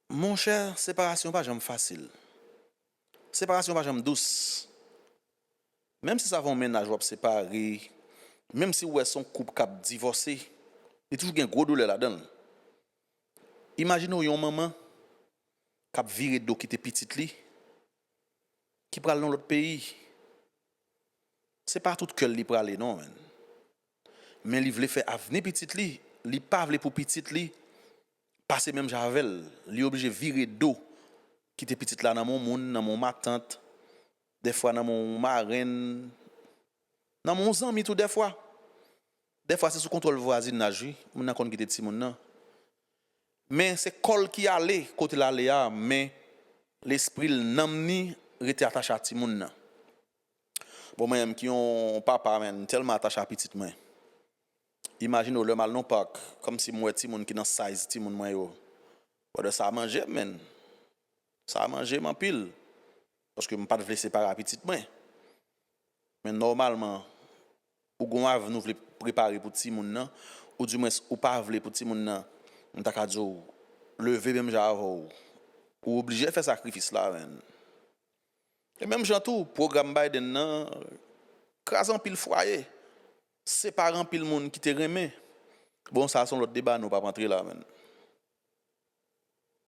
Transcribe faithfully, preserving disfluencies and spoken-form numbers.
Monchè, separasyon pa janm fasil. Separasyon pa janm dous. Menm si sa fè yon mennaj w ap separe, menm si w wè se yon koup k ap divòse, li toujou gen gwo doulè ladan l. Imajine w yon manman k ap vire do kite pitit li, ki pral nan lòt peyi. Se pa tout kè l li prale non, menn. Men li vle fè avni pitit li, li pa vle pou pitit li pase menm jan avè l. Li oblije vire do, kite pitit la nan men yon moun, nan men yon matant, dèfwa nan men yon marenn, nan men yon zanmi tou dèfwa. Dèfwa se sou kontwòl vwazinaj wi, moun nan konn kite timoun nan. Men se kò l ki ale kote l ale a, men lespri l, nanm ni rete atache a timoun nan. Bon, mwen menm ki yon papa, menn, m tèlman atache a pitit mwen. Imajine w lè m al nan yon pak, kòmsi m wè timoun ki nan size timoun mwen yo. Brother, sa manje m, menn. Sa manje m anpil. Paske m pa t vle separe a pitit mwen. Men nòmalman, ou gen yon avni w vle prepare pou timoun nan, oudimwens ou pa vle pou timoun nan, m ta ka di w, leve menm jan avè w. Ou oblije fè sakrifis la, menn. E menm jan tou, pwogram Biden nan kraze anpil fwaye, separe anpil moun ki te renmen. Bon, sa se yon lòt deba, nou p ap antre la, menn.